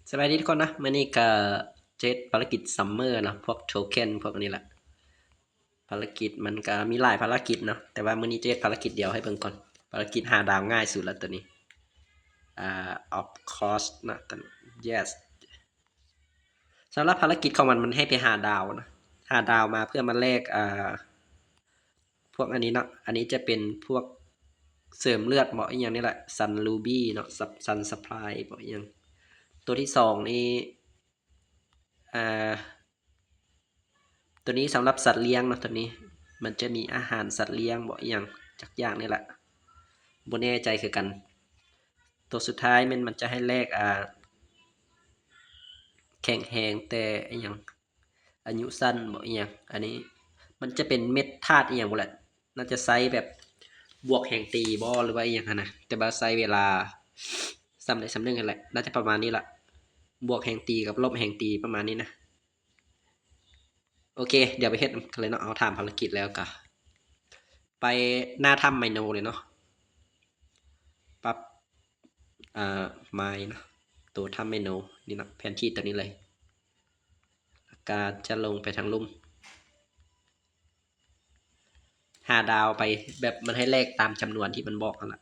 ສະບາຍດີທຸກຄົນເນາະ, ມື້ນີ້ກະຈະເຮັດພາລະກິດຊັມເມີເນາະ, ພວກໂທເຄັນພວກນີ້ແຫຼະ. ພາລະກິດມັນກະມີຫຼາຍພາລະກິດເນາະ, ແຕ່ວ່າມື້ນີ້ຈະເຮັດພາລະກິດດຽວໃຫ້ເບິ່ງກ່ອນ. ພາລະກິດຫ້າດາວງ່າຍສຸດລະໂຕນີ້. ອາ of course ເນາະ, yes. ສຳລັບພາລະກິດຂອງມັນ, ມັນໃຫ້ໄປຫ້າດາວເນາະ, ຫ້າດາວມາເພື່ອມາແລກ ອາ ພວກອັນນີ້ເນາະ, ອັນນີ້ຈະເປັນພວກເສີມເລືອດບໍ ອີ່ຫຍັງນີ້ແຫຼະ, ຊັນລູບີເນາະ, ຊັນສະພາຍບໍ ອີ່ຫຍັງ. ໂຕທີສອງນີ້ ອາ ໂຕນີ້ສຳລັບສັດລ້ຽງເນາະ, ໂຕນີ້ມັນຈະມີອາຫານສັດລ້ຽງບໍ ອີ່ຫຍັງຈັກຢ່າງນີ້ແຫຼະ, ບໍ່ແນ່ໃຈຄືກັນ. ໂຕສຸດທ້າຍແມ່ນມັນຈະໃຫ້ແລກ ອາ ແຂງແຮງແຕ່ ອີ່ຫຍັງ ອາຍຸສັ້ນບໍ ອີ່ຫຍັງ. ອັນນີ້ມັນຈະເປັນເມັດທາດອີ່ຫຍັງບໍ່ແຫຼະ, ໜ້າຈະໃຊ້ແບບບວກແຮງຕີບໍ ຫຼືວ່າອີ່ຫຍັງຫັ້ນນະ, ແຕ່ວ່າໃຊ້ເວລາສ່ຳໃດສ່ຳໜຶ່ງຫັ້ນແຫຼະ, ໜ້າຈະປະມານນີ້ລະ, ບວກແຮງຕີກັບລົບແຮງຕີປະມານນີ້ນະ. ໂອເຄ ດຽວໄປເຮັດກັນເລີຍເນາະ. ເອົາ ຖາມພາລະກິດແລ້ວກະໄປໜ້າຖ້ຳໄມໂນເລີຍເນາະ, ປັບ ອາ ມາຍເນາະ, ໂຕຖ້ຳໄມໂນນີ້ເນາະ, ແຜນທີ່ໂຕນີ້ເລີຍ. ກາຈະລົງໄປທາງລຸ່ມ ຫ້າດາວໄປ, ແບບມັນໃຫ້ແລກຕາມຈຳນວນທີ່ມັນບອກຫັ້ນລະ.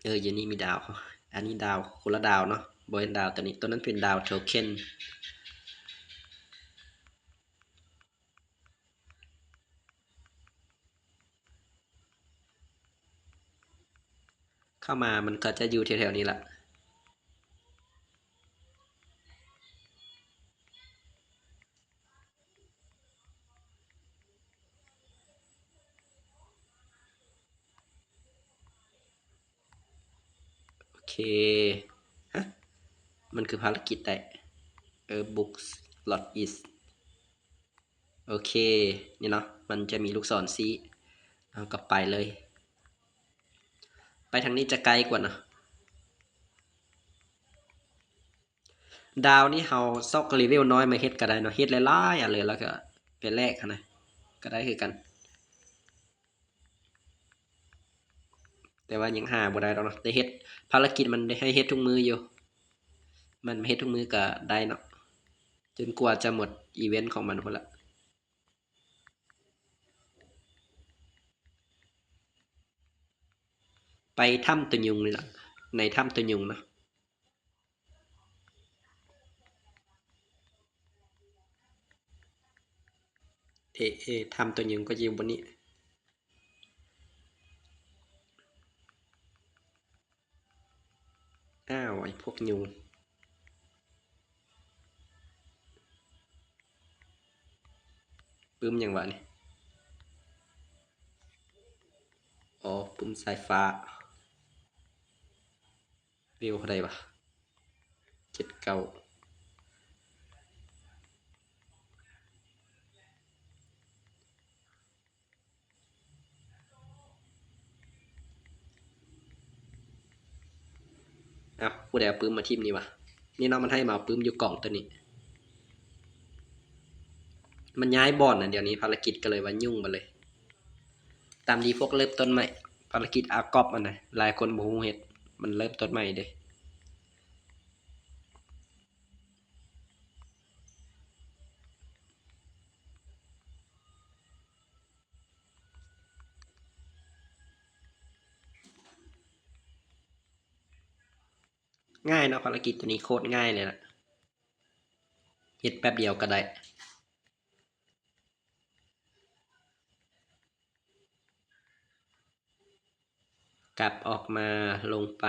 ເອີ ຢູ່ນີ້ມີດາວ, ອັນນີ້ດາວ ຄົນລະດາວເນາະ, ບໍ່ແມ່ນດາວໂຕນີ້, ໂຕນັ້ນເປັນດາວໂທເຄັນ. ເຂົ້າມາມັນກໍຈະຢູ່ແຖວໆນີ້ລະ. ໂອເຄ ຮະ ມັນຄືພາລະກິດໄດ້ ເອີ book slot is ໂອເຄ ນີ້ເນາະ, ມັນຈະມີລູກສອນຊີ້ ເຮົາກໍໄປເລີຍ. ໄປທາງນີ້ຈະໃກ້ກວ່າເນາະ. ດາວນີ້ເຮົາຊອກເລເວວນ້ອຍມາເຮັດກໍໄດ້ເນາະ, ເຮັດຫຼາຍໆອັນເລີຍ ແລ້ວກໍໄປແລກຫັ້ນນະ ກໍໄດ້ຄືກັນ. ແຕ່ວ່າຍັງຫາບໍ່ໄດ້ດອກເນາະ, ໄດ້ເຮັດ ພາລະກິດມັນໄດ້ໃຫ້ເຮັດທຸກມື້ຢູ່, ມັນເຮັດທຸກມື້ກໍໄດ້ເນາະ, ຈົນກວ່າຈະໝົດອີເວັນຂອງມັນພຸ້ນລະ. ໄປຖ້ຳຕົວຍຸງນີ້ລະ, ໃນຖ້ຳຕົວຍຸງເນາະ. ເອ ເອ ຖ້ຳຕົວຍຸງກໍຢູ່ບ່ອນນີ້. ອ້າວ ໄອ້ພວກຍຸງ. ປຶ້ມຫຍັງວະນີ້? ອໍ ປຶ້ມສາຍຟ້າ. ເວວເທົ່າໃດວະ? ເຈັດເກົ້າ. ເອົ້າ ຜູ້ໃດເອົາປຶ້ມມາຖິ້ມນີ້ວະ? ນີ້ເນາະ, ມັນໃຫ້ມາເອົາປຶ້ມຢູ່ກອງໂຕນີ້. ມັນຍ້າຍບ່ອນນະ, ດຽວນີ້ພາລະກິດກໍເລີຍວ່າຫຍຸ້ງໄປເລີຍ. ຕາມທີ່ພວກເລີ່ມຕົ້ນໃໝ່, ພາລະກິດອາກອບຫັ້ນນະ, ຫຼາຍຄົນບໍ່ຮູ້ເຮັດ, ມັນເລີ່ມຕົ້ນໃໝ່ເດ້. ງ່າຍເນາະ, ພາລະກິດໂຕນີ້ໂຄດງ່າຍເລີຍລະ, ເຮັດແປັບດຽວກໍໄດ້. ກັບອອກມາ ລົງໄປ.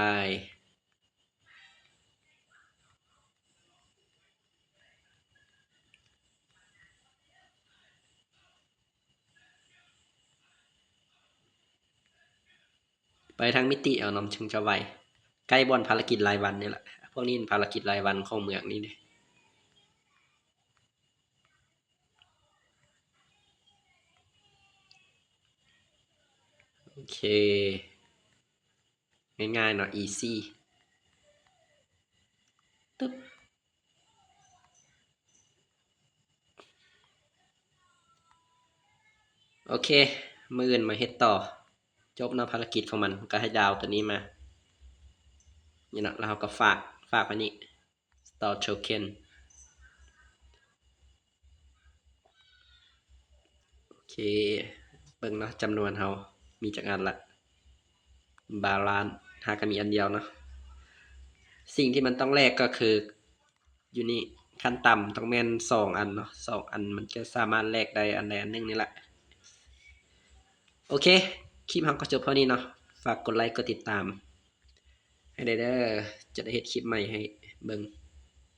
ໄປທາງມິຕິເອົາເນາະ ມັນຈຶ່ງຈະໄວ. ໃກ້ບ່ອນພາລະກິດລາຍວັນນີ້ແຫຼະ. ພວກນີ້ເປັນພາລະກິດລາຍວັນຂອງເມືອງນີ້ເດ້. ໂອເຄ ງ່າຍໆເນາະ ອີຊີ ຕຶບ. ໂອເຄ ມື້ອື່ນມາເຮັດຕໍ່. ຈົບເນາະ ພາລະກິດຂອງມັນ ກໍໃຫ້ດາວໂຕນີ້ມາ. ນີ້ເນາະ ແລ້ວເຮົາກໍຝາກ ຝາກໄວ້ນີ້ Store Token ໂອເຄ ເບິ່ງເນາະ ຈຳນວນເຮົາມີຈັກອັນລະ Balance ຫາກໍມີອັນດຽວເນາະ. ສິ່ງທີ່ມັນຕ້ອງແລກກໍຄື ຢູ່ນີ້ ຂັ້ນຕ່ຳຕ້ອງແມ່ນສອງອັນເນາະ ສອງອັນ ມັນຈະສາມາດແລກໄດ້ອັນໃດອັນໜຶ່ງນີ້ແຫຼະ. ໂອເຄ ຄລິບເຮົາກໍຈົບເທົ່ານີ້ເນາະ. ຝາກກົດໄລກົດຕິດຕາມໃຫ້ແດ່ເດີ ຈະໄດ້ເຮັດຄລິບໃໝ່ໃຫ້ເບິ່ງ.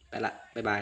ໄປລະ ບາຍບາຍ.